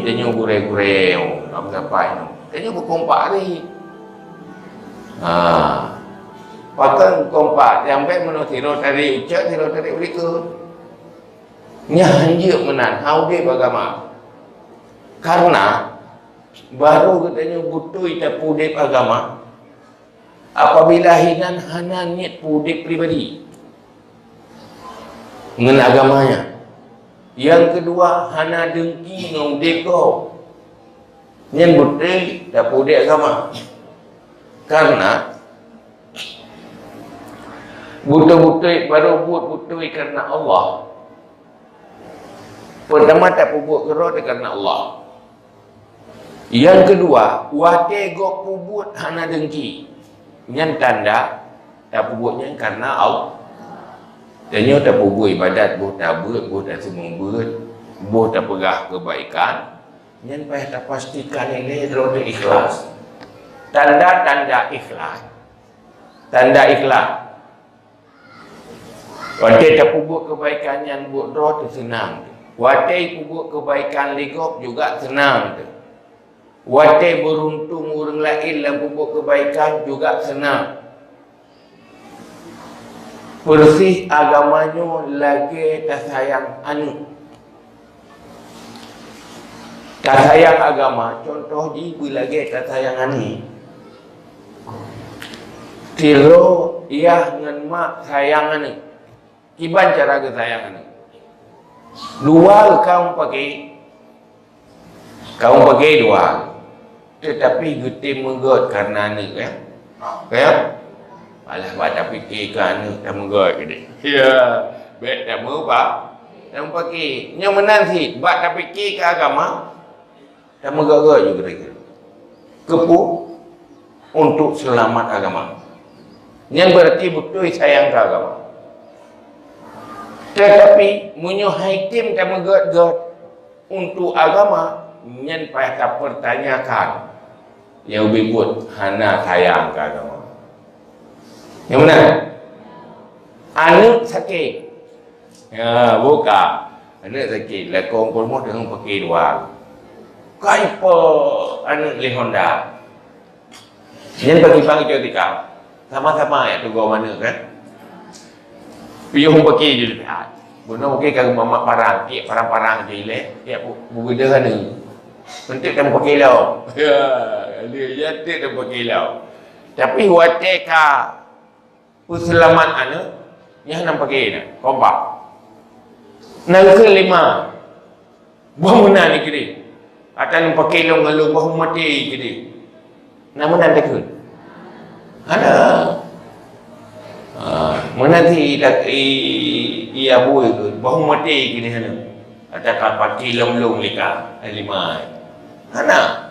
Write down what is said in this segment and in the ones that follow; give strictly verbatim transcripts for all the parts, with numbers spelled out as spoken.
Tanyoe gurée-gurée, oh, lam sapai nyoe. Tanyoe beukompak lé. Ha. Pakon kompak, nyang bék meunyoe sidroe tadi ucok, sidroe tadi ulikot. Nyan hanjeuet meunan, ha udeb agama. Karena barô geutanyoe beutôi tapeudeb agama, apabila hinan hana niet peudeb pribadi ngon agama nyan. Nyang keudua, hana dengki ngon udeb gob. Nyan beutôi tapeudeb agama. Karena beutôi-beutôi, barô buet beutôi karena Allah. Peurtama, tapeubuet keudroe karena Allah. Nyang keudua, watée gob peubuet hana dengki. Nyan tanda tapeubuet nyan karena Allah. Tanyoe tapeubuet ibadat, boh tabeuet, boh taseumeubeuet, boh tapeugah keubaikan, nyan payah tapastikan ilée droe teuh ikhlas. Tanda-tanda ikhlas. Tanda ikhlas. Watée tapeubuet keubaikan nyan buet droe teuh seunang. Watée peubuet keubaikan lé gob juga seunang teuh. Watée beuruntung ureuëng laén lam peubuet keubaikan juga seunang. Peureusih agama nyoe lagée tasayang aneuëk. Tasayang agama, contoh jih beulagée tasayang aneuëk. Sidroe yah ngon mak sayang aneuëk. Kiban cara geusayang aneuëk? Dua ka mupake. Ka mupake dua. Teutapi geutem meugét kareuna aneuëk, ya. Ya? Alah, bak tapike keu aneuëk tameugét keudeh. Ya, bék tameuba, tamupake. Nyang meunan cit, bak tapike keu agama, tameugét-gét juga lagi. Keupeue? Untuk seulamat agama. Nyan beurati beutôi sayang keu agama. Teutapi, meunyoe haitem tameugét-gét untuk agama, nyan payah tapeurtanyakan. Nyang ubé buet hana sayang keu agama. Nyang meunan, aneuëk sakét. Ya, buka. Aneuëk sakét, lakoe peurumoh teungoh pake dua. Kai po aneuëk lé Honda. Nyan bagi bang ijak tika. Sama-sama ya tugoe maneuëk kan. Piôh pake je leubeh hat. Bunoe mungkin ka mamak parang, tiek parang-parang je ilée, tiek bu-, bubeda aneuëk. Untuk kan pake lom. Ya, dia ya tiek dan pake lom. Tapi watée ka peuseulamat aneuëk, nyan hana pake na, kompak. Na keu lima. Boh meunan keudeh. Ata nyang pake lom ngon lôn, boh maté keudeh. Na meunan takheun? Hana. Ha, meunan si dak-, i, i abu itu, boh maté keudeh hana. Ata ka pake lom-lom lé ka, lima. Hana.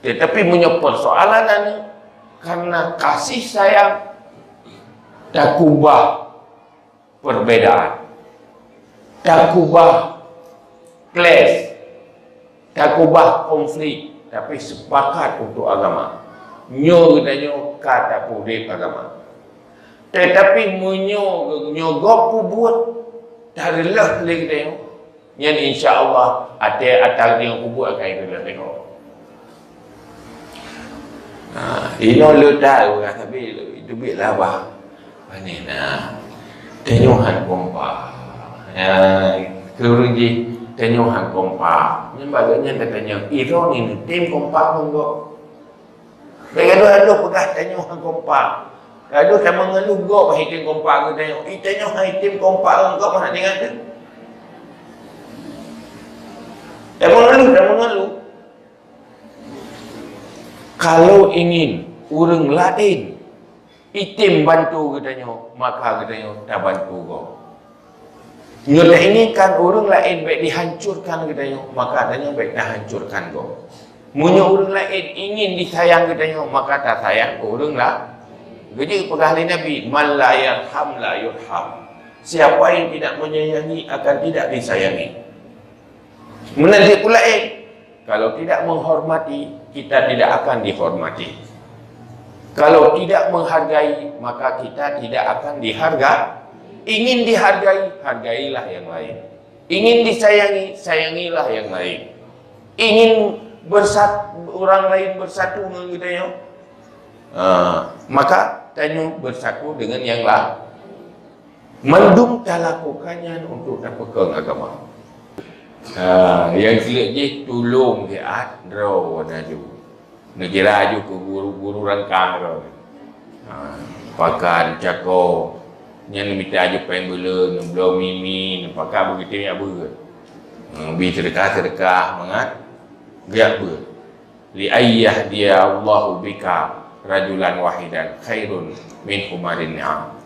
Tetapi meunyoe persoalan aneuëk, karena kasih sayang, takubah perbedaan, takubah clash, takubah konflik, tapi sepakat untuk agama. Nyoe geutanyoe ka tapeudeb agama. Tetapi meunyoe nyoe gob peubuet, tareuleuh lé geutanyoe, nyan insya Allah até ata nyang peubuet akan tareuleuh lé gob. Ha, inoe leutai ureuëng sabe teubiet labah. Pane na? Tanyoe han kompak. Ya, keu ureuëng jih, tanyoe han kompak. Nyan bagai nyan tatanyong, "Droeneuh neutem kompak ngon gob?" Bèk gadoh-gadoh peugah tanyoe han kompak. Gadoh tameungeuluh gob han item kompak ngon tanyoe. I tanyoe han item kompak ngon gob hana ingat teuh. Tameungeuluh, tameungeuluh. Kalau ingin ureuëng laén item bantu geutanyoe, maka geutanyoe tabantu gob. Nyoe tainginkan ureuëng laén bèk dihancurkan geutanyoe, maka tanyoe bèk tahancurkan gob. Meunyoe ureuëng laén ingin disayang geutanyoe, maka tasayang keu ureuëng laén. Geujeuet peugah lé Nabi, "Man la yarham la yurham." Siapa yang tidak menyayangi akan tidak disayangi. Meunan cit pula, eh, kalau tidak menghormati, kita tidak akan dihormati. Kalau tidak menghargai, maka kita tidak akan dihargai. Ingin dihargai, hargailah yang lain. Ingin disayangi, sayangilah yang lain. ingin bersat-, orang lain bersatu ngon geutanyoe, ha, maka tanyoe bersatu dengan nyang lain. Mandum talakukan nyan untuk tapeukong agama. Ha, nyang keuneuk jih tulông siat droe wan aju. Neukira aju keu guru-guru rangkang droe. Ha, pakat cako, nyan mita aju péng buleuen, neubloe mi-mi, neupakat beugeutem jak beuet. Ha, bi seudeukah-seudeukah mangat geujak beuet. "Li an yahdiyallahu bika rajulan wahidan khairun min humarin ni'am."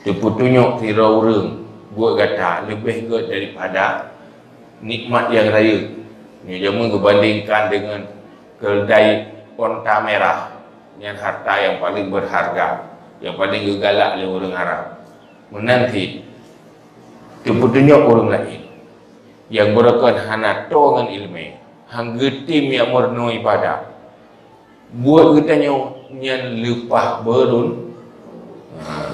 Teupeutunyok sidroe ureuëng buet gata leubeh gét daripada nikmat nyang rayeuk. Nyoe jameun geubandingkan deungon keuleudai onta mirah, nyan harta nyang paleng beurharga, nyang paleng geugalak lé ureuëng Arab. Meunan cit, teupeutunyok ureuëng laén nyang beureukat hana toe ngon iéleumé, han geutem nyang meurunoe iébadat. Buet geutanyoe nyan leupah beurun. Ha.